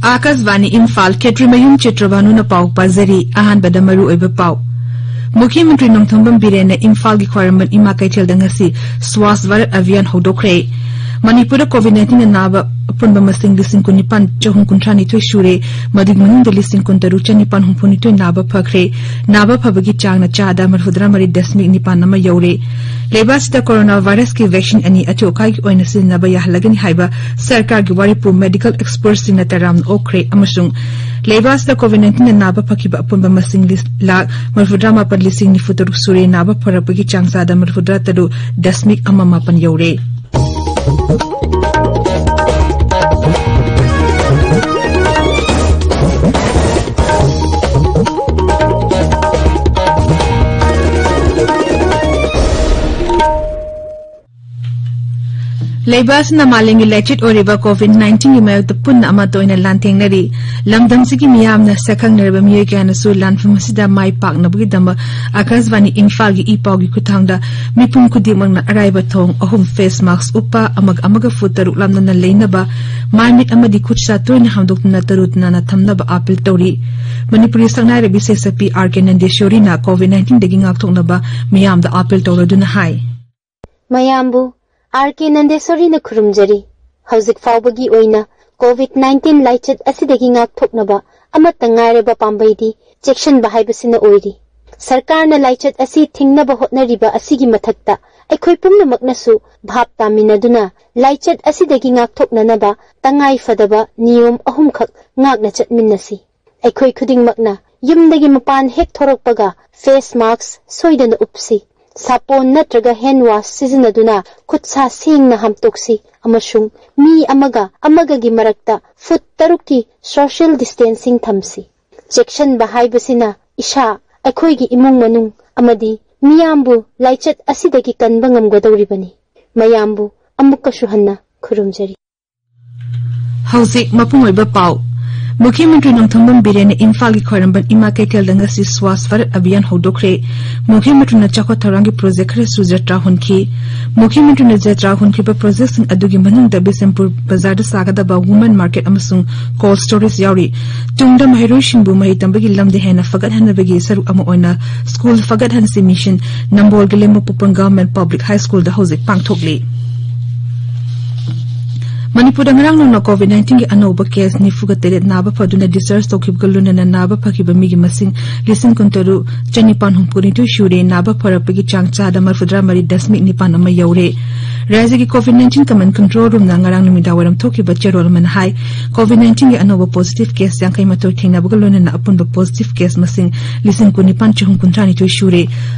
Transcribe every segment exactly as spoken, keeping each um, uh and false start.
ꯑꯥꯀꯥꯁꯕꯥꯅꯤ ꯏꯝꯐꯥꯜ, ꯈꯦꯇ꯭ꯔꯤꯃꯌꯨꯝ ꯆꯤꯇ꯭ꯔꯚꯥꯅꯨꯅ ꯄꯥꯎ ꯄꯥꯖꯔꯤ꯫ ꯑꯍꯥꯟꯕꯗ ꯃꯔꯨꯑꯣꯏꯕ ꯄꯥꯎ꯫ ꯃꯨꯈ꯭ꯌ ꯃꯟꯇ꯭ꯔꯤ ꯅꯣꯡꯊꯣꯝꯕꯝ ꯕꯤꯔꯦꯟꯅ ꯏꯝꯐꯥꯜꯒꯤ ꯈ꯭ꯋꯥꯏꯔꯝꯕꯟ ꯏꯃꯥ ꯀꯩꯊꯦꯜꯗ ꯉꯁꯤ ꯁ꯭ꯋꯥꯁ ꯚꯥꯔꯠ ꯑꯚꯤꯌꯥꯟ ꯍꯧꯗꯣꯛꯈ꯭ꯔꯦ꯫ ꯃꯅꯤꯄꯨꯔꯗ COVID nineteen ꯅꯥꯕ ꯑꯄꯨꯟꯕ ꯃꯁꯤꯡ ꯂꯤꯁꯤꯡ ꯀꯨꯟ ꯅꯤꯄꯥꯟ ꯆꯍꯨꯝ ꯀꯨꯟꯊ꯭ꯔꯥ ꯅꯤꯊꯣꯏ ꯁꯨꯔꯦ꯫ ꯃꯗꯨꯒꯤ ꯃꯅꯨꯡꯗ ꯂꯤꯁꯤꯡ ꯀꯨꯟ ꯇꯔꯨꯛ ꯆꯅꯤꯄꯥꯟ ꯍꯨꯝꯐꯨ ꯅꯤꯊꯣꯏ ꯅꯥꯕ ꯐꯈ꯭ꯔꯦ꯫ ꯅꯥꯕ ꯐꯕꯒꯤ ꯆꯥꯡꯅ ꯆꯥꯗ ꯃꯔꯤꯐꯨꯇꯔꯥ ꯃꯔꯤ ꯗꯁꯃꯤꯛ ꯅꯤꯄꯥꯟ ꯑꯃ ꯌꯧꯔꯦ꯫ ꯂꯩꯕꯥꯛꯁꯤꯗ ꯀꯣꯔꯣꯅꯥ ꯚꯥꯏꯔꯁꯀꯤ ꯚꯦꯛꯁꯤꯟ ꯑꯅꯤ ꯑꯊꯨ ꯑꯀꯥꯏꯒꯤ ꯑꯣꯏꯅ ꯁꯤꯖꯤꯟꯅꯕ ꯌꯥꯍꯜꯂꯒꯅꯤ ꯍꯥꯏꯕ ꯁꯔꯀꯥꯔꯒꯤ ꯋꯥꯔꯤꯄꯨ ꯃꯦꯗꯤꯀꯦꯜ ꯑꯦꯛꯁꯄꯔꯠꯁꯤꯡꯅ ꯇꯔꯥꯝꯅ ꯑꯣꯛꯈ꯭ꯔꯦ ꯑꯃꯁꯨꯡ ꯂꯩꯕꯥꯛꯁꯤꯗ COVID nineteen ꯅꯥꯕ ꯐꯈꯤꯕ ꯑꯄꯨꯟꯕ ꯃꯁꯤꯡ ꯂꯤꯁ-, ꯂꯥꯈ ꯃꯔꯤꯐꯨꯇꯔꯥ ꯃꯥꯄꯟ ꯂꯤꯁꯤꯡ ꯅꯤꯐꯨ ꯇꯔꯨꯛ ꯁꯨꯔꯦ꯫ ꯅꯥꯕ ꯐꯔꯛꯄꯒꯤ ꯆꯥꯡ ꯆꯥꯗ ꯃꯔꯤꯐꯨꯇꯔꯥ ꯇꯔꯨꯛ ꯗꯁꯃꯤꯛ ꯑꯃ ꯃꯥꯄꯟ ꯌꯧꯔꯦ꯫ ꯂꯩꯕꯥꯛ ꯑꯁꯤꯅ ꯃꯥꯂꯦꯝꯒꯤ ꯂꯥꯏꯆꯠ ꯑꯣꯏꯔꯤꯕ COVID nineteen ꯒꯤ ꯃꯥꯌꯣꯛꯇ ꯄꯨꯟꯅ ꯑꯃꯠꯇ ꯑꯣꯏꯅ ꯂꯥꯟꯊꯦꯡꯅꯔꯤ꯫ ꯂꯝꯗꯝꯁꯤꯒꯤ ꯃꯤꯌꯥꯝꯅ ꯁꯛꯈꯪꯅꯔꯕ ꯃꯤꯑꯣꯏ ꯀꯌꯥꯅꯁꯨ ꯂꯥꯟꯐꯝ ꯑꯁꯤꯗ ꯃꯥꯏ ꯄꯥꯛꯅꯕꯒꯤꯗꯃꯛ ꯑꯥꯀꯥꯁꯕꯥꯅꯤ ꯏꯝꯐꯥꯜꯒꯤ ꯏ ꯄꯥꯎꯒꯤ ꯈꯨꯠꯊꯥꯡꯗ ꯃꯤꯄꯨꯝ ꯈꯨꯗꯤꯡꯃꯛꯅ ꯑꯔꯥꯏꯕ ꯊꯣꯡ ꯑꯍꯨꯝ, face mask ꯎꯞꯄ, ꯑꯃꯒ ꯑꯃꯒ ꯐꯨꯠ ꯇꯔꯨꯛ ꯂꯥꯞꯅꯅ ꯂꯩꯅꯕ, ꯃꯥꯏ ꯃꯤꯠ ꯑꯃꯗꯤ ꯈꯨꯠ ꯁꯥ ꯇꯣꯏꯅ ꯍꯥꯝꯗꯣꯛꯇꯨꯅ ꯇꯔꯨ ꯇꯅꯥꯟꯅ ꯊꯝꯅꯕ ꯑꯥꯄꯤꯜ ꯇꯧꯔꯤ꯫ Manipuri ꯁꯛꯅꯥꯏꯔꯕꯤ ꯁꯩꯁꯛꯄꯤ R K ꯅꯟꯗꯦꯁꯣꯔꯤꯅ COVID nineteen ꯗꯒꯤ ꯉꯥꯛꯊꯣꯛꯅꯕ ꯃꯤꯌꯥꯝꯗ ꯑꯥꯄꯤꯜ ꯇꯧꯔꯗꯨꯅ ꯍꯥꯏ꯫ ꯃꯌꯥꯝꯕꯨ R K ꯅꯟꯗꯦꯁꯣꯔꯤꯅ ꯈꯨꯔꯨꯝꯖꯔꯤ꯫ ꯍꯧꯖꯤꯛ ꯐꯥꯎꯕꯒꯤ ꯑꯣꯏꯅ COVID nineteen ꯂꯥꯏꯆꯠ ꯑꯁꯤꯗꯒꯤ ꯉꯥꯛꯊꯣꯛꯅꯕ ꯑꯃꯠꯇ ꯉꯥꯏꯔꯕ ꯄꯥꯝꯕꯩꯗꯤ ꯆꯦꯛꯁꯤꯟꯕ ꯍꯥꯏꯕꯁꯤꯅ ꯑꯣꯏꯔꯤ꯫ ꯁꯔꯀꯥꯔꯅ ꯂꯥꯏꯆꯠ ꯑꯁꯤ ꯊꯤꯡꯅꯕ ꯍꯣꯠꯅꯔꯤꯕ ꯑꯁꯤꯒꯤ ꯃꯊꯛꯇ ꯑꯩꯈꯣꯏ ꯄꯨꯝꯅꯃꯛꯅꯁꯨ ꯚꯥꯞ ꯇꯥꯃꯤꯟꯅꯗꯨꯅ ꯂꯥꯏꯆꯠ ꯑꯁꯤꯗꯒꯤ ꯉꯥꯛꯊꯣꯛꯅꯅꯕ ꯇꯉꯥꯏ ꯐꯗꯕ ꯅꯤꯌꯣꯝ ꯑꯍꯨꯝꯈꯛ ꯉꯥꯛꯅ ꯆꯠꯃꯤꯟꯅꯁꯤ꯫ ꯑꯩꯈꯣꯏ ꯈꯨꯗꯤꯡꯃꯛꯅ ꯌꯨꯝꯗꯒꯤ ꯃꯄꯥꯟ ꯍꯦꯛ ꯊꯣꯔꯛꯄꯒ face mask ꯁꯣꯏꯗꯅ ꯎꯞꯁꯤ꯫ ꯁꯥꯄꯣꯟ ꯅꯠꯇ꯭ꯔꯒ hand wash ꯁꯤꯖꯤꯟꯅꯗꯨꯅ ꯈꯨꯠ ꯁꯥ ꯁꯦꯡꯅ ꯍꯥꯝꯇꯣꯛꯁꯤ ꯑꯃꯁꯨꯡ ꯃꯤ ꯑꯃꯒ ꯑꯃꯒꯒꯤ ꯃꯔꯛꯇ ꯐꯨꯠ ꯇꯔꯨꯛꯀꯤ social distancing ꯊꯝꯁꯤ꯫ ꯆꯦꯛꯁꯤꯟꯕ ꯍꯥꯏꯕꯁꯤꯅ ꯏꯁꯥ, ꯑꯩꯈꯣꯏꯒꯤ ꯏꯃꯨꯡ ꯃꯅꯨꯡ ꯑꯃꯗꯤ ꯃꯤꯌꯥꯝꯕꯨ ꯂꯥꯏꯆꯠ ꯑꯁꯤꯗꯒꯤ ꯀꯟꯕ ꯉꯝꯒꯗꯧꯔꯤꯕꯅꯤ꯫ ꯃꯌꯥꯝꯕꯨ ꯑꯃꯨꯛꯀꯁꯨ ꯍꯟꯅ ꯈꯨꯔꯨꯝꯖꯔꯤ꯫ ꯍꯧꯖꯤꯛ ꯃꯄꯨꯡ ꯑꯣꯏꯕ ꯄꯥꯎ꯫ ꯃꯨꯈ꯭ꯌ ꯃꯟꯇ꯭ꯔꯤ ꯅꯣꯡꯊꯣꯝꯕꯝ ꯕꯤꯔꯦꯟꯅ ꯏꯝꯐꯥꯜꯒꯤ ꯈ꯭ꯋꯥꯏꯔꯝꯕꯟ ꯏꯃꯥ ꯀꯩꯊꯦꯜꯗ ꯉꯁꯤ ꯁ꯭ꯋꯥꯁ ꯚꯥꯔꯠ ꯑꯚꯤꯌꯥꯟ ꯍꯧꯗꯣꯛꯈ꯭ꯔꯦ꯫ ꯃꯨꯈ꯭ꯌ ꯃꯟꯇ꯭ꯔꯤꯅ ꯆꯥꯎꯈꯠ ꯊꯧꯔꯥꯡꯒꯤ ꯄ꯭ꯔꯣꯖꯦꯛ ꯈꯔꯁꯨ ꯖꯇ꯭ꯔꯥ ꯍꯨꯟꯈꯤ꯫ ꯃꯨꯈ꯭ꯌ ꯃꯟꯇ꯭ꯔꯤꯅ ꯖꯇ꯭ꯔꯥ ꯍꯨꯟꯈꯤꯕ ꯄ꯭ꯔꯣꯖꯦꯛꯁꯤꯡ ꯑꯗꯨꯒꯤ ꯃꯅꯨꯡꯗ ꯕꯤꯁꯦꯝꯄꯨꯔ ꯕꯖꯥꯔꯗ ꯁꯥꯒꯗꯕ ꯋꯨꯃꯦꯟ ꯃꯥꯔꯀꯦꯠ ꯑꯃꯁꯨꯡ ꯀꯣꯜꯗ ꯁ꯭ꯇꯣꯔꯦꯖ ꯌꯥꯎꯔꯤ꯫ ꯇꯨꯡꯗ ꯃꯍꯩꯔꯣꯏꯁꯤꯡꯕꯨ ꯃꯍꯩ ꯇꯝꯕꯒꯤ ꯂꯝꯗ ꯍꯦꯟꯅ ꯐꯒꯠꯍꯟꯅꯕꯒꯤ ꯁꯔꯨꯛ ꯑꯃ ꯑꯣꯏꯅ ꯁ꯭ꯀꯨꯜ ꯐꯒꯠꯍꯟꯁꯤ ꯃꯤꯁꯟ ꯅꯝꯕꯣꯜꯒꯤ ꯂꯩꯃꯄꯣꯛꯄꯝ ꯒꯚꯔꯟꯃꯦꯟꯠ ꯄꯕ꯭ꯂꯤꯛ ꯍꯥꯏ ꯁ꯭ꯀꯨꯜꯗ ꯍꯧꯖꯤꯛ ꯄꯥꯡꯊꯣꯛꯂꯤ꯫ ꯃꯅꯤꯄꯨꯔꯗ ꯉꯔꯥꯡ ꯅꯣꯡꯃ ꯀꯣꯚꯤꯗ ꯅꯥꯏꯟꯇꯤꯟꯒꯤ ꯑꯅꯧꯕ ꯀꯦꯁ ꯅꯤꯐꯨꯒ ꯇꯔꯦꯠ ꯅꯥꯕ ꯐꯗꯨꯅ ꯗꯤꯁꯆꯥꯔꯖ ꯇꯧꯈꯤꯕꯒ ꯂꯣꯏꯅꯅ ꯅꯥꯕ ꯐꯈꯤꯕ ꯃꯤꯒꯤ ꯃꯁꯤꯡ ꯂꯤꯁꯤꯡ ꯀꯨꯟꯇꯔꯨꯛ ꯆꯅꯤꯄꯥꯟ ꯍꯨꯝꯐꯨꯅꯤꯊꯣꯏ ꯁꯨꯔꯦ꯫ ꯅꯥꯕ ꯐꯔꯛꯄꯒꯤ ꯆꯥꯡ ꯆꯥꯗ ꯃꯔꯤꯐꯨꯇꯔꯥ ꯃꯔꯤ ꯗꯁꯃꯤꯛ ꯅꯤꯄꯥꯟ ꯑꯃ ꯌꯧꯔꯦ꯫ ꯔꯥꯖ꯭ꯌꯒꯤ ꯀꯣꯚꯤꯗ ꯅꯥꯏꯟꯇꯤꯟ ꯀꯃꯥꯟ ꯀꯟꯇ꯭ꯔꯣꯜ ꯔꯨꯝꯅ ꯉꯔꯥꯡ ꯅꯨꯃꯤꯗꯥꯡꯋꯥꯏꯔꯝ ꯊꯣꯛꯈꯤꯕ ꯆꯦꯔꯣꯜ ꯑꯃꯅ ꯍꯥꯏ, ꯀꯣꯚꯤꯗ ꯅꯥꯏꯟꯇꯤꯟꯒꯤ ꯑꯅꯧꯕ ꯄꯣꯖꯤꯇꯤꯚ ꯀꯦꯁ ꯌꯥꯡꯈꯩ ꯃꯥꯊꯣꯏ ꯊꯦꯡꯅꯕꯒ ꯂꯣꯏꯅꯅ ꯑꯄꯨꯟꯕ ꯄꯣꯖꯤꯇꯤꯚ ꯀꯦꯁ ꯃꯁꯤꯡ ꯂꯤꯁꯤꯡ ꯀꯨꯟꯅꯤꯄꯥꯟ ꯆꯍꯨꯝ ꯀꯨꯟꯊ꯭ꯔꯥꯅꯤꯊꯣꯏ ꯁꯨꯔꯦ꯫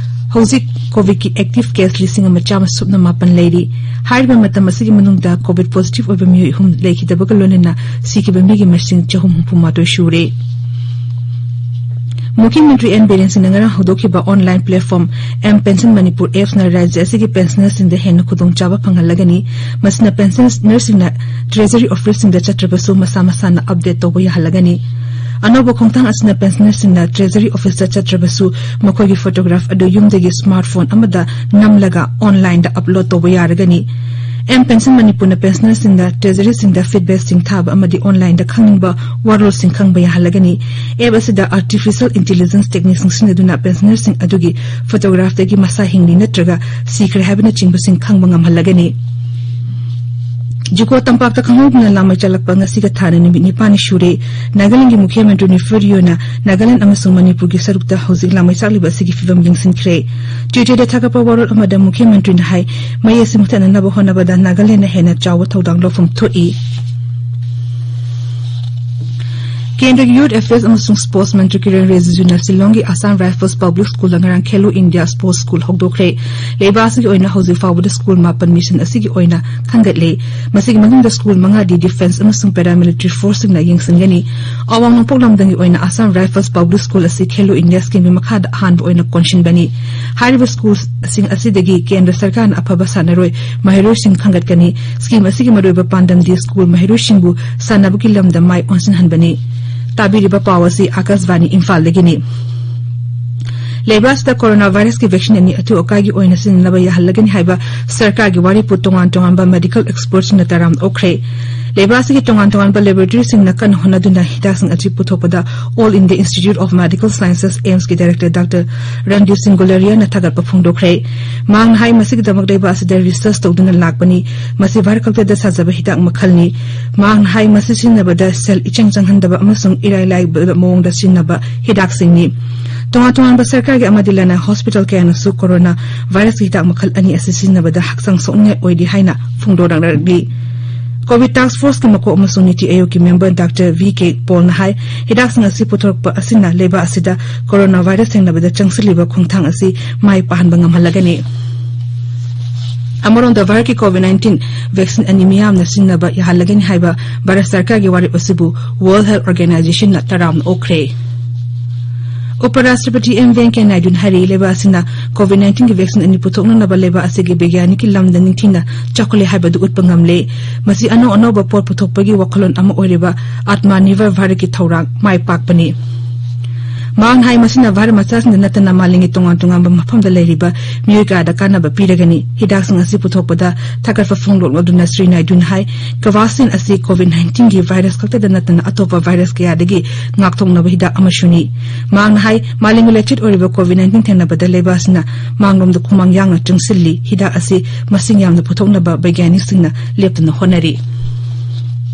ꯍꯧꯖꯤꯛ ꯀꯣꯚꯤꯗꯀꯤ ꯑꯦꯛꯇꯤꯚ ꯀꯦꯁ ꯂꯤꯁꯤꯡ ꯑꯃ ꯆꯥꯝꯃ ꯁꯨꯞꯅ ꯃꯥꯄꯟ ꯂꯩꯔꯤ꯫ ꯍꯥꯏꯔꯤꯕ ꯃꯇꯝ ꯑꯁꯤꯒꯤ ꯃꯅꯨꯡꯗ ꯀꯣꯚꯤꯗ ꯄꯣꯖꯤꯇꯤꯚ ꯑꯣꯏꯕ ꯃꯤꯑꯣꯏ ꯑꯍꯨꯝ ꯂꯩꯈꯤꯗꯕꯒ ꯂꯣꯏꯅꯅ ꯁꯤꯈꯤꯕ ꯃꯤꯒꯤ ꯃꯁꯤꯡ ꯆꯍꯨꯝ ꯍꯨꯝꯐꯨ ꯃꯥꯊꯣꯏ ꯁꯨꯔꯦ꯫ ꯃꯨꯈ꯭ꯌ ꯃꯟꯇ꯭ꯔꯤ ꯑꯦꯟ ꯕꯤꯔꯦꯟ ꯁꯤꯡꯅ ꯉꯔꯥꯡ ꯍꯧꯗꯣꯛꯈꯤꯕ online platform M pension Manipur ꯑꯦꯞꯁꯅ ꯔꯥꯖ꯭ꯌ ꯑꯁꯤꯒꯤ ꯄꯦꯟꯁꯅꯔꯁꯤꯡꯗ ꯍꯦꯟꯅ ꯈꯨꯗꯣꯡꯆꯥꯕ ꯐꯪꯍꯜꯂꯒꯅꯤ꯫ ꯃꯁꯤꯅ ꯄꯦꯟꯁꯅꯔꯁꯤꯡꯅ ꯇ꯭ꯔꯦꯖꯔꯤ ꯑꯣꯐꯤꯁꯁꯤꯡꯗ ꯆꯠꯇ꯭ꯔꯕꯁꯨ ꯃꯁꯥ ꯃꯁꯥꯅ ꯑꯞꯗꯦꯠ ꯇꯧꯕ ꯌꯥꯍꯜꯂꯒꯅꯤ꯫ ꯑꯅꯧꯕ ꯈꯣꯡꯊꯥꯡ ꯑꯁꯤꯅ ꯄꯦꯟꯁꯅꯔꯁꯤꯡꯅ ꯇ꯭ꯔꯦꯖꯔꯤ ꯑꯣꯐꯤꯁꯇ ꯆꯠꯇ꯭ꯔꯕꯁꯨ ꯃꯈꯣꯏꯒꯤ ꯐꯣꯇꯣꯒ꯭ꯔꯥꯐ ꯑꯗꯨ ꯌꯨꯝꯗꯒꯤ ꯁ꯭ꯃꯥꯔꯠ ꯐꯣꯟ ꯑꯃꯗ ꯅꯝꯂꯒ ꯑꯣꯟꯂꯥꯏꯟꯗ ꯑꯞꯂꯣꯗ ꯇꯧꯕ ꯌꯥꯔꯒꯅꯤ꯫ ꯑꯦꯝ ꯄꯦꯟꯁꯟ ꯃꯅꯤꯄꯨꯔꯅ ꯄꯦꯟꯁꯅꯔꯁꯤꯡꯗ ꯇ꯭ꯔꯦꯖꯔꯤꯁꯤꯡꯗ ꯐꯤꯗꯕꯦꯛꯁꯤꯡ ꯊꯥꯕ ꯑꯃꯗꯤ ꯑꯣꯟꯂꯥꯏꯟꯗ ꯈꯪꯅꯤꯡꯕ ꯋꯥꯔꯣꯜꯁꯤꯡ ꯈꯪꯕ ꯌꯥꯍꯜꯂꯒꯅꯤ꯫ ꯑꯦꯞ ꯑꯁꯤꯗ ꯑꯥꯔꯇꯤꯐꯤꯁꯤꯌꯦꯜ ꯏꯟꯇꯦꯂꯤꯖꯦꯟꯁ ꯇꯦꯛꯅꯤꯛꯁꯤꯡ ꯁꯤꯖꯤꯟꯅꯗꯨꯅ ꯄꯦꯟꯁꯅꯔꯁꯤꯡ ꯑꯗꯨꯒꯤ ꯐꯣꯇꯣꯒ꯭ꯔꯥꯐꯇꯒꯤ ꯃꯁꯥ ꯍꯤꯡꯂꯤ ꯅꯠꯇ꯭ꯔꯒ ꯁꯤꯈ꯭ꯔꯦ ꯍꯥꯏꯕꯅꯆꯤꯡꯕꯁꯤꯡ ꯈꯪꯕ ꯉꯝꯍꯜꯂꯒꯅꯤ꯫ ꯖꯨꯀꯣ ꯇꯝꯄꯥꯛꯇ ꯈꯪꯍꯧꯗꯅ ꯂꯥꯃꯩ ꯆꯥꯛꯂꯛꯄ ꯉꯁꯤꯒ ꯊꯥꯅ ꯅꯨꯃꯤꯠ ꯅꯤꯄꯥꯟꯅꯤ ꯁꯨꯔꯦ꯫ ꯅꯥꯒꯥꯂꯦꯟꯗꯒꯤ ꯃꯨꯈ꯭ꯌ ꯃꯟꯇ꯭ꯔꯤ ꯅꯤꯐꯨ ꯔꯤꯑꯣꯅ ꯅꯥꯒꯥꯂꯦꯟ ꯑꯃꯁꯨꯡ ꯃꯅꯤꯄꯨꯔꯒꯤ ꯁꯔꯨꯛꯇ ꯍꯧꯖꯤꯛ ꯂꯥꯃꯩ ꯆꯥꯛꯂꯤꯕ ꯑꯁꯤꯒꯤ ꯐꯤꯕꯝ ꯌꯦꯡꯁꯤꯟꯈ꯭ꯔꯦ꯫ ꯇ꯭ꯋꯤꯇꯔꯗ ꯊꯥꯒꯠꯄ ꯋꯥꯔꯣꯜ ꯑꯃꯗ ꯃꯨꯈ꯭ꯌ ꯃꯟꯇ꯭ꯔꯤꯅ ꯍꯥꯏ, ꯃꯩ ꯑꯁꯤ ꯃꯨꯊꯠꯅꯅꯕ ꯍꯣꯠꯅꯕꯗ ꯅꯥꯒꯥꯂꯦꯟꯗꯅ ꯍꯦꯟꯅ ꯆꯥꯎꯕ ꯊꯧꯗꯥꯡ ꯂꯧꯐꯝ ꯊꯣꯛꯏ꯫ ꯀꯦꯟꯗ꯭ꯔꯒꯤ ꯌꯨꯊ ꯑꯦꯐꯤꯌꯔꯁ ꯑꯃꯁꯨꯡ ꯁ꯭ꯄꯣꯔꯠꯁ ꯃꯟꯇ꯭ꯔꯤ ꯀꯤꯔꯟ ꯔꯤꯖꯤꯖꯨꯅ ꯁꯤꯂꯣꯡꯒꯤ ꯑꯁꯥꯝ ꯔꯥꯏꯐꯜꯁ ꯄꯕ꯭ꯂꯤꯛ ꯁ꯭ꯀꯨꯜꯗ ꯉꯔꯥꯡ ꯈꯦꯂꯣ ꯏꯟꯗꯤꯌꯥ ꯁ꯭ꯄꯣꯔꯠꯁ ꯁ꯭ꯀꯨꯜ ꯍꯧꯗꯣꯛꯈ꯭ꯔꯦ꯫ ꯂꯩꯕꯥꯛ ꯑꯁꯤꯒꯤ ꯑꯣꯏꯅ ꯍꯧꯖꯤꯛ ꯐꯥꯎꯕꯗ ꯁ꯭ꯀꯨꯜ ꯃꯥꯄꯟ ꯃꯤꯁꯟ ꯑꯁꯤꯒꯤ ꯑꯣꯏꯅ ꯈꯟꯒꯠꯂꯦ꯫ ꯃꯁꯤꯒꯤ ꯃꯅꯨꯡꯗ ꯁ꯭ꯀꯨꯜ ꯃꯉꯥꯗꯤ ꯗꯤꯐꯦꯟꯁ ꯑꯃꯁꯨꯡ ꯄꯦꯔꯥꯃꯤꯂꯤꯇꯔꯤ ꯐꯣꯔꯁꯁꯤꯡꯅ ꯌꯦꯡꯁꯤꯟꯒꯅꯤ꯫ ꯑꯋꯥꯡ ꯅꯣꯡꯄꯣꯛ ꯂꯝꯗꯝꯒꯤ ꯑꯣꯏꯅ ꯑꯁꯥꯝ ꯔꯥꯏꯐꯜꯁ ꯄꯕ꯭ꯂꯤꯛ ꯁ꯭ꯀꯨꯜ ꯑꯁꯤ ꯈꯦꯂꯣ ꯏꯟꯗꯤꯌꯥ ꯁ꯭ꯀꯤꯝꯒꯤ ꯃꯈꯥꯗ ꯑꯍꯥꯟꯕ ꯑꯣꯏꯅ ꯀꯣꯟꯁꯤꯟꯕꯅꯤ꯫ ꯍꯥꯏꯔꯤꯕ ꯁ꯭ꯀꯨꯜꯁꯤꯡ ꯑꯁꯤꯗꯒꯤ ꯀꯦꯟꯗ꯭ꯔ ꯁꯔꯀꯥꯔꯅ ꯑꯐꯕ ꯁꯥꯟꯅꯔꯣꯏ ꯃꯍꯩꯔꯣꯏꯁꯤꯡ ꯈꯟꯒꯠꯀꯅꯤ꯫ ꯁ꯭ꯀꯤꯝ ꯑꯁꯤꯒꯤ ꯃꯔꯨꯑꯣꯏꯕ ꯄꯥꯟꯗꯝꯗꯤ ꯁ꯭ꯀꯨꯜ ꯃꯍꯩꯔꯣꯏꯁꯤꯡꯕꯨ ꯁꯥꯟꯅꯕꯒꯤ ꯂꯝꯗ ꯃꯥꯏ ꯑꯣꯟꯁꯤꯟꯍꯟꯕꯅꯤ꯫ ꯇꯥꯕꯤꯔꯤꯕ ꯄꯥꯎ ꯑꯁꯤ ꯑꯥꯀꯥꯁꯕꯥꯅꯤ ꯏꯝꯐꯥꯜꯗꯒꯤꯅꯤ꯫ ꯂꯩꯕꯥꯛ ꯑꯁꯤꯗ ꯀꯣꯔꯣꯅꯥ ꯚꯥꯏꯔꯁꯀꯤ ꯚꯦꯛꯁꯤꯟ ꯑꯅꯤ ꯑꯊꯨ ꯑꯀꯥꯏꯒꯤ ꯑꯣꯏꯅ ꯁꯤꯖꯤꯟꯅꯕ ꯌꯥꯍꯜꯂꯒꯅꯤ ꯍꯥꯏꯕ ꯁꯔꯀꯥꯔꯒꯤ ꯋꯥꯔꯦꯞꯄꯨ ꯇꯣꯉꯥꯟ ꯇꯣꯉꯥꯟꯕ ꯃꯦꯗꯤꯀꯦꯜ ꯑꯦꯛꯁꯄꯔꯠꯁꯤꯡꯅ ꯇꯔꯥꯝꯅ ꯑꯣꯛꯈ꯭ꯔꯦ꯫ ꯂꯩꯕꯥꯛ ꯑꯁꯤꯒꯤ ꯇꯣꯉꯥꯟ ꯇꯣꯉꯥꯟꯕ ꯂꯦꯕꯣꯔꯦꯇꯔꯤꯁꯤꯡꯅ ꯀꯟꯅ ꯍꯣꯠꯅꯗꯨꯅ ꯍꯤꯗꯥꯛꯁꯤꯡ ꯑꯁꯤ ꯄꯨꯊꯣꯛꯄꯗ all India institute of medical sciences, ꯑꯦꯝꯁꯀꯤ ꯗꯥꯏꯔꯦꯛꯇꯔ ꯗꯥꯛꯇꯔ ꯔꯟꯗꯤꯞ ꯁꯤꯡ ꯒꯨꯂꯦꯔꯤꯌꯥꯅ ꯊꯥꯒꯠꯄ ꯐꯣꯡꯗꯣꯛꯈ꯭ꯔꯦ꯫ ꯃꯍꯥꯛꯅ ꯍꯥꯏ, ꯃꯁꯤꯒꯤꯗꯃꯛ ꯂꯩꯕꯥꯛ ꯑꯁꯤꯗ ꯔꯤꯁꯔꯁ ꯇꯧꯗꯨꯅ ꯂꯥꯛꯄꯅꯤ꯫ ꯃꯁꯤ ꯚꯥꯔꯠ ꯈꯛꯇꯗ ꯁꯥꯖꯕ ꯍꯤꯗꯥꯛ ꯃꯈꯜꯅꯤ꯫ ꯃꯍꯥꯛꯅ ꯍꯥꯏ, ꯃꯁꯤ ꯁꯤꯖꯤꯟꯅꯕꯗ ꯁꯦꯜ ꯏꯆꯪ ꯆꯪꯍꯟꯗꯕ ꯑꯃꯁꯨꯡ ꯏꯔꯥꯏ ꯂꯥꯏꯕ ꯃꯑꯣꯡꯗ ꯁꯤꯖꯤꯟꯅꯕ ꯍꯤꯗꯥꯛꯁꯤꯡꯅꯤ꯫ ꯇꯣꯉꯥꯟ ꯇꯣꯉꯥꯟꯕ ꯁꯔꯀꯥꯔꯒꯤ ꯑꯃꯗꯤ ꯂꯅꯥꯏ ꯍꯣꯁꯄꯤꯇꯥꯜ ꯀꯌꯥꯅꯁꯨ ꯀꯣꯔꯣꯅꯥ ꯚꯥꯏꯔꯁꯀꯤ ꯍꯤꯗꯥꯛ ꯃꯈꯜ ꯑꯅꯤ ꯑꯁꯤ ꯁꯤꯖꯤꯟꯅꯕꯗ ꯍꯛꯆꯥꯡ ꯁꯣꯛꯅꯤꯡꯉꯥꯏ ꯑꯣꯏꯗꯦ ꯍꯥꯏꯅ ꯐꯣꯡꯗꯣꯔꯛꯂꯤ꯫ ꯀꯣꯚꯤꯗ ꯇꯥꯁ꯭ꯛ ꯐꯣꯔꯁꯀꯤ ꯃꯀꯣꯛ ꯑꯃꯁꯨꯡ ꯅꯤꯇꯤ ꯑꯥꯌꯣꯒꯀꯤ ꯃꯦꯝꯕꯔ ꯗꯥꯛꯇꯔ ꯚꯤ ꯀꯦ ꯄꯣꯜꯅ ꯍꯥꯏ, ꯍꯤꯗꯥꯛꯁꯤꯡ ꯑꯁꯤ ꯄꯨꯊꯣꯔꯛꯄ ꯑꯁꯤꯅ ꯂꯩꯕꯥꯛ ꯑꯁꯤꯗ ꯀꯣꯔꯣꯅꯥ ꯚꯥꯏꯔꯁ ꯊꯦꯡꯅꯕꯗ ꯆꯪꯁꯤꯜꯂꯤꯕ ꯈꯣꯡꯊꯥꯡ ꯑꯁꯤ ꯃꯥꯏ ꯄꯥꯛꯍꯟꯕ ꯉꯝꯍꯜꯂꯒꯅꯤ꯫ ꯑꯃꯔꯣꯝꯗ, ꯚꯥꯔꯠꯀꯤ ꯀꯣꯚꯤꯗ ꯅꯥꯏꯟꯇꯤꯟ ꯚꯦꯛꯁꯤꯟ ꯑꯅꯤ ꯃꯤꯌꯥꯝꯅ ꯁꯤꯖꯤꯟꯅꯕ ꯌꯥꯍꯜꯂꯒꯅꯤ ꯍꯥꯏꯕ ꯚꯥꯔꯠ ꯁꯔꯀꯥꯔꯒꯤ ꯋꯥꯔꯦꯞ ꯑꯁꯤꯕꯨ ꯋꯥꯔꯜꯗ ꯍꯦꯜꯊ ꯑꯣꯔꯒꯅꯥꯏꯖꯦꯁꯟꯅ ꯇꯔꯥꯝꯅ ꯑꯣꯛꯈ꯭ꯔꯦ꯫ ꯎꯄ ꯔꯥꯁꯇ꯭ꯔꯄꯇꯤ ꯑꯦꯝ ꯚꯦꯡꯀꯌꯥ ꯅꯥꯏꯗꯨꯅ ꯍꯥꯏꯔꯤ, ꯂꯩꯕꯥꯛ ꯑꯁꯤꯅ ꯀꯣꯚꯤꯗ ꯅꯥꯏꯟꯇꯤꯟꯒꯤ ꯚꯦꯛꯁꯤꯟ ꯑꯅꯤ ꯄꯨꯊꯣꯛꯅꯅꯕ ꯂꯩꯕꯥꯛ ꯑꯁꯤꯒꯤ ꯕꯤꯒ꯭ꯌꯥꯅꯤꯛꯀꯤ ꯂꯝꯗ ꯅꯤꯡꯊꯤꯅ ꯆꯥꯎꯈꯠꯂꯦ ꯍꯥꯏꯕꯗꯨ ꯎꯠꯄ ꯉꯝꯂꯦ꯫ ꯃꯁꯤ ꯑꯅꯧ ꯑꯅꯧꯕ ꯄꯣꯠ ꯄꯨꯊꯣꯛꯄꯒꯤ ꯋꯥꯈꯜꯂꯣꯟ ꯑꯃ ꯑꯣꯏꯔꯤꯕ ꯑꯥꯠꯃꯥ ꯅꯤꯔꯚꯔ ꯚꯥꯔꯠꯀꯤ ꯊꯧꯔꯥꯡ ꯃꯥꯏ ꯄꯥꯛꯄꯅꯤ꯫ ꯃꯍꯥꯛꯅ ꯍꯥꯏ, ꯃꯁꯤꯅ ꯚꯥꯔꯠ ꯃꯆꯥꯁꯤꯡꯗ ꯅꯠꯇꯅ ꯃꯥꯂꯦꯝꯒꯤ ꯇꯣꯉꯥꯟ ꯇꯣꯉꯥꯟꯕ ꯃꯐꯝꯗ ꯂꯩꯔꯤꯕ ꯃꯤꯑꯣꯏ ꯀꯌꯥꯗ ꯀꯥꯟꯅꯕ ꯄꯤꯔꯒꯅꯤ꯫ ꯍꯤꯗꯥꯛꯁꯤꯡ ꯑꯁꯤ ꯄꯨꯊꯣꯛꯄꯗ ꯊꯥꯒꯠꯄ ꯐꯣꯡꯗꯣꯛꯂꯗꯨꯅ ꯁ꯭ꯔꯤ ꯅꯥꯏꯗꯨꯅ ꯍꯥꯏ, ꯀꯣꯚꯥꯛꯁꯤꯟ ꯑꯁꯤ ꯀꯣꯚꯤꯗ ꯅꯥꯏꯟꯇꯤꯟꯒꯤ ꯚꯥꯏꯔꯁ ꯈꯛꯇꯗ ꯅꯠꯇꯅ ꯑꯇꯣꯞꯄ ꯚꯥꯏꯔꯁ ꯀꯌꯥꯗꯒꯤ ꯉꯥꯛꯊꯣꯛꯅꯕ ꯍꯤꯗꯥꯛ ꯑꯃꯁꯨꯅꯤ꯫ ꯃꯍꯥꯛꯅ ꯍꯥꯏ, ꯃꯥꯂꯦꯝꯒꯤ ꯂꯩꯆꯠ ꯑꯣꯏꯔꯤꯕ ꯀꯣꯚꯤꯗ ꯅꯥꯏꯟꯇꯤꯟ ꯊꯦꯡꯅꯕꯗ ꯂꯩꯕꯥꯛ ꯑꯁꯤꯅ ꯃꯥꯡꯂꯣꯝꯗ ꯈꯨꯃꯥꯡ ꯌꯥꯡꯅ ꯆꯪꯁꯤꯜꯂꯤ꯫ ꯍꯤꯗꯥꯛ ꯑꯁꯤ ꯃꯁꯤꯡ ꯌꯥꯝꯅ ꯄꯨꯊꯣꯛꯅꯕ ꯕꯩꯒ꯭ꯌꯥꯅꯤꯛꯁꯤꯡꯅ ꯂꯦꯞꯇꯅ ꯍꯣꯠꯅꯔꯤ꯫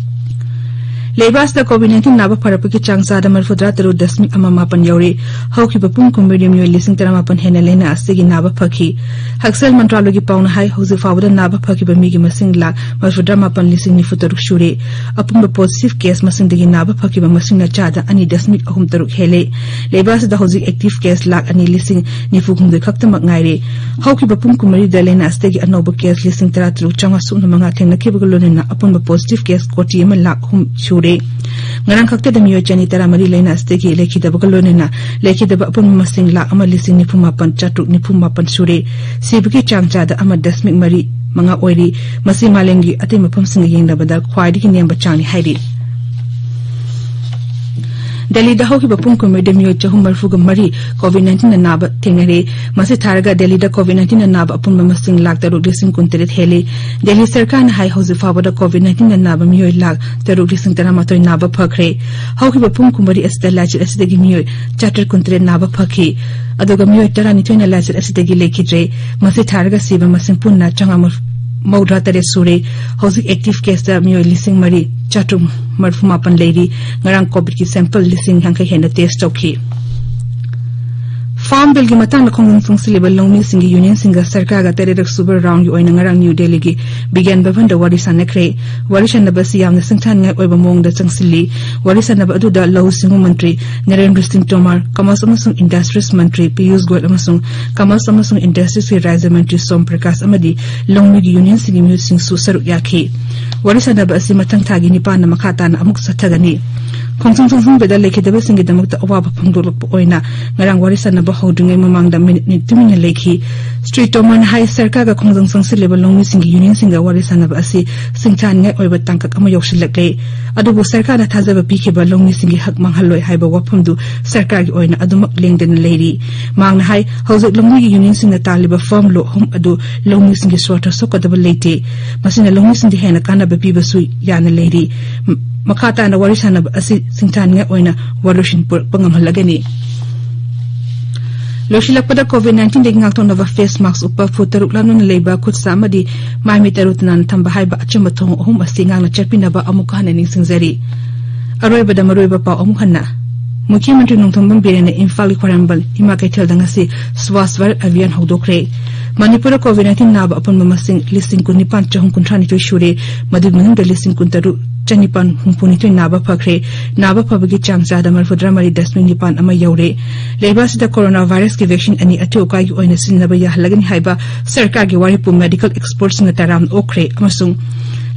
ꯂꯩꯕꯥꯛ ꯑꯁꯤꯗ COVID nineteen ꯅꯥꯕ ꯐꯔꯛꯄꯒꯤ ꯆꯥꯡ ꯆꯥꯗ ꯃꯔꯤꯐꯨꯇꯔꯥ ꯇꯔꯨꯛ ꯗꯁꯃꯤꯛ ꯑꯃ ꯃꯥꯄꯟ ꯌꯧꯔꯦ꯫ ꯍꯧꯈꯤꯕ ꯄꯨꯡ ꯀꯨꯟꯃꯔꯤꯗ ꯃꯤꯑꯣꯏ ꯂꯤꯁꯤꯡ ꯇꯔꯥꯃꯥꯄꯟ ꯍꯦꯟꯅ ꯂꯥꯏꯅꯥ ꯑꯁꯤꯗꯒꯤ ꯅꯥꯕ ꯐꯈꯤ꯫ ꯍꯛꯁꯦꯜ ꯃꯟꯇ꯭ꯔꯥꯂꯣꯏꯒꯤ ꯄꯥꯎꯅ ꯍꯥꯏ, ꯍꯧꯖꯤꯛ ꯐꯥꯎꯕꯗ ꯅꯥꯕ ꯐꯈꯤꯕ ꯃꯤꯒꯤ ꯃꯁꯤꯡ ꯂꯥꯈ ꯃꯔꯤꯐꯨꯇꯔꯥ ꯃꯥꯄꯟ ꯂꯤꯁꯤꯡ ꯅꯤꯐꯨ ꯇꯔꯨꯛ ꯁꯨꯔꯦ꯫ ꯑꯄꯨꯟꯕ positive case ꯃꯁꯤꯡꯗꯒꯤ ꯅꯥꯕ ꯐꯈꯤꯕ ꯃꯁꯤꯡꯅ ꯆꯥꯗ ꯑꯅꯤ ꯗꯁꯃꯤꯛ ꯑꯍꯨꯝ ꯇꯔꯨꯛ ꯍꯦꯜꯂꯦ꯫ ꯂꯩꯕꯥꯛ ꯑꯁꯤꯗ ꯍꯧꯖꯤꯛ active case ꯂꯥꯈ ꯑꯅꯤ ꯂꯤꯁꯤꯡ ꯅꯤꯐꯨ ꯍꯨꯝꯗꯣꯏ ꯈꯛꯇꯃꯛ ꯉꯥꯏꯔꯦ꯫ ꯍꯧꯈꯤꯕ ꯄꯨꯡ ꯀꯨꯟꯃꯔꯤꯗ ꯂꯥꯏꯅꯥ ꯑꯁꯤꯗꯒꯤ ꯑꯅꯧꯕ case ꯂꯤꯁꯤꯡ ꯇꯔꯥ ꯇꯔꯨꯛ ꯆꯥꯝꯃꯉꯥ ꯁꯨꯞꯅ ꯃꯉꯥ ꯊꯦꯡꯅꯈꯤꯕꯒ ꯂꯣꯏꯅꯅ ꯑꯄꯨꯟꯕ positive case ꯀꯣꯇꯤ ꯑꯃ ꯂꯥꯈ ꯑꯍꯨꯝ ꯁꯨꯔꯦ꯫ ꯉꯔꯥꯡ ꯈꯛꯇꯗ ꯃꯤꯑꯣꯏ ꯆꯅꯤ ꯇꯔꯥꯃꯔꯤ ꯂꯥꯏꯅꯥ ꯑꯁꯤꯗꯒꯤ ꯂꯩꯈꯤꯗꯕꯒ ꯂꯣꯏꯅꯅ ꯂꯩꯈꯤꯗꯕ ꯑꯄꯨꯟꯕ ꯃꯁꯤꯡ ꯂꯥꯈ ꯑꯃ ꯂꯤꯁꯤꯡ ꯅꯤꯐꯨ ꯃꯥꯄꯟ ꯆꯥꯇ꯭ꯔꯨꯛ ꯅꯤꯐꯨ ꯃꯥꯄꯟ ꯁꯨꯔꯦ꯫ ꯁꯤꯕꯒꯤ ꯆꯥꯡ ꯆꯥꯗ ꯑꯃ ꯗꯁꯃꯤꯛ ꯃꯔꯤ ꯃꯉꯥ ꯑꯣꯏꯔꯤ꯫ ꯃꯁꯤ ꯃꯥꯂꯦꯝꯒꯤ ꯑꯇꯩ ꯃꯐꯝꯁꯤꯡꯒ ꯌꯦꯡꯅꯕꯗ ꯈ꯭ꯋꯥꯏꯗꯒꯤ ꯅꯦꯝꯕ ꯆꯥꯡꯅꯤ ꯍꯥꯏꯔꯤ꯫ ꯗꯦꯜꯂꯤꯗ ꯍꯧꯈꯤꯕ ꯄꯨꯡ ꯀꯨꯟꯃꯔꯤꯗ ꯃꯤꯑꯣꯏ ꯆꯍꯨꯝ ꯃꯔꯤꯐꯨꯒ ꯃꯔꯤ COVID nineteen ꯅ ꯅꯥꯕ ꯊꯦꯡꯅꯔꯦ꯫ ꯃꯁꯤ ꯊꯥꯔꯒ ꯗꯦꯜꯂꯤꯗ COVID nineteen ꯅ ꯅꯥꯕ ꯑꯄꯨꯟꯕ ꯃꯁꯤꯡ ꯂꯥꯈ ꯇꯔꯨꯛ ꯂꯤꯁꯤꯡ ꯀꯨꯟꯇꯔꯦꯠ ꯍꯦꯜꯂꯤ꯫ ꯗꯦꯜꯂꯤ ꯁꯔꯀꯥꯔꯅ ꯍꯥꯏ, ꯍꯧꯖꯤꯛ ꯐꯥꯎꯕꯗ COVID nineteen ꯅ ꯅꯥꯕ ꯃꯤꯑꯣꯏ ꯂꯥꯈ ꯇꯔꯨꯛ ꯂꯤꯁꯤꯡ ꯇꯔꯥꯃꯥꯊꯣꯏ ꯅꯥꯕ ꯐꯈ꯭ꯔꯦ꯫ ꯍꯧꯈꯤꯕ ꯄꯨꯡ ꯀꯨꯟꯃꯔꯤ ꯑꯁꯤꯗ ꯂꯥꯏꯆꯠ ꯑꯁꯤꯗꯒꯤ ꯃꯤꯑꯣꯏ ꯆꯥꯇ꯭ꯔꯦꯠ ꯀꯨꯟꯇꯔꯦꯠ ꯅꯥꯕ ꯐꯈꯤ꯫ ꯑꯗꯨꯒ ꯃꯤꯑꯣꯏ ꯇꯔꯥꯅꯤꯊꯣꯏꯅ ꯂꯥꯏꯆꯠ ꯑꯁꯤꯗꯒꯤ ꯂꯩꯈꯤꯗ꯭ꯔꯦ꯫ ꯃꯁꯤ ꯊꯥꯔꯒ ꯁꯤꯕ ꯃꯁꯤꯡ ꯄꯨꯟꯅ ꯆꯥꯝꯃꯉꯥ ꯃꯧꯗ꯭ꯔꯥ ꯇꯔꯦꯠ ꯁꯨꯔꯦ꯫ ꯍꯧꯖꯤꯛ active case ꯇ ꯃꯤꯑꯣꯏ ꯂꯤꯁꯤꯡ ꯃꯔꯤ ꯆꯥꯇ꯭ꯔꯨꯛ ꯃꯔꯤꯐꯨ ꯃꯥꯄꯟ ꯂꯩꯔꯤ꯫ ꯉꯔꯥꯡ COVID ꯀꯤ sample ꯂꯤꯁꯤꯡ ꯌꯥꯡꯈꯩ ꯍꯦꯟꯅ test ꯇꯧꯈꯤ꯫ Farm Bill ꯒꯤ ꯃꯇꯥꯡꯗ ꯈꯣꯡꯖꯪ ꯆꯪꯁꯤꯜꯂꯤꯕ ꯂꯧꯃꯤꯁꯤꯡꯒꯤ unionꯁꯤꯡꯒ ꯁꯔꯀꯥꯔꯒ ꯇꯔꯦꯠꯔꯛ ꯁꯨꯕ round ꯒꯤ ꯑꯣꯏꯅ ꯉꯔꯥꯡ ꯅ꯭ꯌꯨ ꯗꯦꯜꯂꯤꯒꯤ ꯕꯤꯒ꯭ꯌꯥꯟ ꯚꯕꯟꯗ ꯋꯥꯔꯤ ꯁꯥꯟꯅꯈ꯭ꯔꯦ꯫ ꯋꯥꯔꯤ ꯁꯥꯟꯅꯕ ꯑꯁꯤ ꯌꯥꯝꯅ ꯁꯤꯡꯊꯥꯅꯤꯡꯉꯥꯏ ꯑꯣꯏꯕ ꯃꯑꯣꯡꯗ ꯆꯪꯁꯤꯜꯂꯤ꯫ ꯋꯥꯔꯤ ꯁꯥꯟꯅꯕ ꯑꯗꯨꯗ ꯂꯧꯎ ꯁꯤꯡꯎ ꯃꯟꯇ꯭ꯔꯤ ꯅꯔꯦꯟꯗ꯭ꯔ ꯁꯤꯡ ꯇꯣꯃꯔ, Commerce ꯑꯃꯁꯨꯡ Industries ꯃꯟꯇ꯭ꯔꯤ ꯄꯤꯌꯨꯁ ꯒꯣꯌꯜ ꯑꯃꯁꯨꯡ Commerce ꯑꯃꯁꯨꯡ Industries ꯀꯤ ꯔꯥꯖ꯭ꯌ ꯃꯟꯇ꯭ꯔꯤ ꯁꯣꯝ ꯄ꯭ꯔꯀꯥꯁ ꯑꯃꯗꯤ ꯂꯧꯃꯤꯒꯤ unionꯁꯤꯡꯒꯤ ꯃꯤꯍꯨꯠꯁꯤꯡꯁꯨ ꯁꯔꯨꯛ ꯌꯥꯈꯤ꯫ ꯋꯥꯔꯤ ꯁꯥꯟꯅꯕ ꯑꯁꯤ ꯃꯊꯪ ꯊꯥꯒꯤ ꯅꯤꯄꯥꯟꯗ ꯃꯈꯥ ꯇꯥꯅ ꯑꯃꯨꯛ ꯆꯠꯊꯒꯅꯤ꯫ ꯈꯣꯡꯖꯪ ꯆꯪꯁꯤꯟꯕꯗ ꯂꯩꯈꯤꯗꯕꯁꯤꯡꯒꯤꯗꯃꯛꯇ ꯑꯋꯥꯕ ꯐꯣꯡꯗꯣꯛꯂꯛꯄ ꯑꯣꯏꯅ ꯉꯔꯥꯡ ꯋꯥꯔꯤ ꯁꯥꯟꯅꯕ ꯍꯧꯗ꯭ꯔꯤꯉꯩ ꯃꯃꯥꯡꯗ ꯃꯤꯅꯤꯠ ꯅꯤꯅꯤ ꯇꯨꯃꯤꯟꯅ ꯂꯩꯈꯤ꯫ ꯁ꯭ꯔꯤ ꯇꯣꯃꯔꯅ ꯍꯥꯏ, ꯁꯔꯀꯥꯔꯒ ꯈꯣꯡꯖꯪ ꯆꯪꯁꯤꯜꯂꯤꯕ ꯂꯧꯃꯤꯁꯤꯡꯒꯤ unionꯁꯤꯡꯒ ꯋꯥꯔꯤ ꯁꯥꯟꯅꯕ ꯑꯁꯤ ꯁꯤꯡꯊꯥꯅꯤꯡꯉꯥꯏ ꯑꯣꯏꯕ ꯇꯥꯡꯀꯛ ꯑꯃ ꯌꯧꯁꯤꯜꯂꯛꯂꯦ꯫ ꯑꯗꯨꯕꯨ ꯁꯔꯀꯥꯔꯅ ꯊꯥꯖꯕ ꯄꯤꯈꯤꯕ ꯂꯧꯃꯤꯁꯤꯡꯒꯤ ꯍꯛ ꯃꯥꯡꯍꯜꯂꯣꯏ ꯍꯥꯏꯕ ꯋꯥꯐꯝꯗꯨ ꯁꯔꯀꯥꯔꯒꯤ ꯑꯣꯏꯅ ꯑꯗꯨꯃꯛ ꯂꯦꯡꯗꯅ ꯂꯩꯔꯤ꯫ ꯃꯍꯥꯛꯅ ꯍꯥꯏ, ꯍꯧꯖꯤꯛ ꯂꯧꯃꯤꯒꯤ unionꯁꯤꯡꯅ ꯇꯥꯜꯂꯤꯕ farm law ꯑꯍꯨꯝ ꯑꯗꯨ ꯂꯧꯃꯤꯁꯤꯡꯒꯤ ꯁ꯭ꯋꯥꯔꯊ ꯁꯣꯛꯀꯗꯕ ꯂꯩꯇꯦ꯫ ꯃꯁꯤꯅ ꯂꯧꯃꯤꯁꯤꯡꯗ ꯍꯦꯟꯅ ꯀꯥꯟꯅꯕ ꯄꯤꯕꯁꯨ ꯌꯥꯅ ꯂꯩꯔꯤ꯫ ꯃ-, ꯃꯈꯥ ꯇꯥꯅ ꯋꯥꯔꯤ ꯁꯥꯟꯅꯕ ꯑꯁꯤ ꯁꯤꯡꯊꯥꯅꯤꯡꯉꯥꯏ ꯑꯣꯏꯅ ꯋꯥꯔꯣꯏꯁꯤꯟ ꯄꯨꯔꯛꯄ ꯉꯝꯍꯜꯂꯒꯅꯤ꯫ ꯂꯣꯏꯁꯤꯜꯂꯛꯄꯗ COVID nineteenꯗꯒꯤ ꯉꯥꯛꯊꯣꯛꯅꯕ face mask ꯎꯞꯄ, ꯐꯨꯠ ꯇꯔꯨꯛ ꯂꯥꯞꯅꯅ ꯂꯩꯕ, ꯈꯨꯠ ꯁꯥ ꯑꯃꯗꯤ ꯃꯥꯏ ꯃꯤꯠ ꯇꯔꯨ ꯇꯅꯥꯟꯅ ꯊꯝꯕ ꯍꯥꯏꯕ ꯑꯆꯝꯕ ꯊꯧꯑꯣꯡ ꯑꯍꯨꯝ ꯑꯁꯤ ꯉꯥꯛꯅ ꯆꯠꯄꯤꯅꯕ ꯑꯃꯨꯛ ꯍꯟꯅ ꯅꯤꯡꯁꯤꯡꯖꯔꯤ꯫ ꯑꯔꯣꯏꯕꯗ ꯃꯔꯨꯑꯣꯏꯕ ꯄꯥꯎ ꯑꯃꯨꯛ ꯍꯟꯅ꯫ ꯃꯨꯈ꯭ꯌ ꯃꯟꯇ꯭ꯔꯤ ꯅꯣꯡꯊꯣꯝꯕꯝ ꯕꯤꯔꯦꯟꯅ ꯏꯝꯐꯥꯜꯒꯤ ꯈ꯭ꯋꯥꯏꯔꯝꯕꯟ ꯏꯃꯥ ꯀꯩꯊꯦꯜꯗ ꯉꯁꯤ ꯁ꯭ꯋꯥꯁ ꯚꯥꯔꯠ ꯑꯚꯤꯌꯥꯟ ꯍꯧꯗꯣꯛꯈ꯭ꯔꯦ꯫ ꯃꯅꯤꯄꯨꯔꯗ COVID nineteen ꯅꯥꯕ ꯑꯄꯨꯟꯕ ꯃꯁꯤꯡ ꯂꯤꯁꯤꯡ ꯀꯨꯟ ꯅꯤꯄꯥꯟ ꯆꯍꯨꯝ ꯀꯨꯟꯊ꯭ꯔꯥ ꯅꯤꯊꯣꯏ ꯁꯨꯔꯦ꯫ ꯃꯗꯨꯒꯤ ꯃꯅꯨꯡꯗ ꯂꯤꯁꯤꯡ ꯀꯨꯟ ꯇꯔꯨꯛ ꯆꯅꯤꯄꯥꯟ ꯍꯨꯝꯐꯨ ꯅꯤꯊꯣꯏ ꯅꯥꯕ ꯐꯈ꯭ꯔꯦ꯫ ꯅꯥꯕ ꯐꯕꯒꯤ ꯆꯥꯡ ꯆꯥꯗ ꯃꯔꯤꯐꯨ ꯇꯔꯥ ꯃꯔꯤ ꯗꯁꯃꯤꯛ ꯅꯤꯄꯥꯟ ꯑꯃ ꯌꯧꯔꯦ꯫ ꯂꯩꯕꯥꯛ ꯑꯁꯤꯗ ꯀꯣꯔꯣꯅꯥ ꯚꯥꯏꯔꯁꯀꯤ ꯚꯦꯛꯁꯤꯟ ꯑꯅꯤ ꯑꯊꯨ ꯑꯀꯥꯏꯒꯤ ꯑꯣꯏꯅ ꯁꯤꯖꯤꯟꯅꯕ ꯌꯥꯍꯜꯂꯒꯅꯤ ꯍꯥꯏꯕ ꯁꯔꯀꯥꯔꯒꯤ ꯋꯥꯔꯦꯞꯄꯨ ꯃꯦꯗꯤꯀꯦꯜ ꯑꯦꯛꯁꯄꯔꯠꯁꯤꯡꯅ ꯇꯔꯥꯝꯅ ꯑꯣꯛꯈ꯭ꯔꯦ ꯑꯃꯁꯨꯡ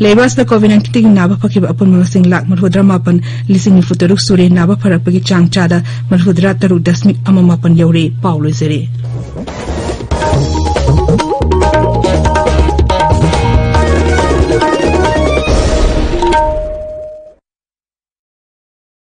ꯂꯩꯕꯥꯛ ꯑꯁꯤꯗ COVID nineteenꯗꯒꯤ ꯅꯥꯕ ꯐꯈꯤꯕ ꯑꯄꯨꯟꯕ ꯃꯁꯤꯡ ꯂꯥꯈ ꯃꯔꯤꯐꯨ ꯇꯔꯥ ꯃꯥꯄꯟ ꯂꯤꯁꯤꯡ ꯅꯤꯐꯨ ꯇꯔꯨꯛ ꯁꯨꯔꯦ꯫ ꯅꯥꯕ ꯐꯔꯛꯄꯒꯤ ꯆꯥꯡ ꯆꯥꯗ ꯃꯔꯤꯐꯨ ꯇꯔꯥ ꯇꯔꯨꯛ ꯗꯁꯃꯤꯛ ꯑꯃ ꯃꯥꯄꯟ ꯌꯧꯔꯦ꯫ ꯄꯥꯎ ꯂꯣꯏꯖꯔꯦ꯫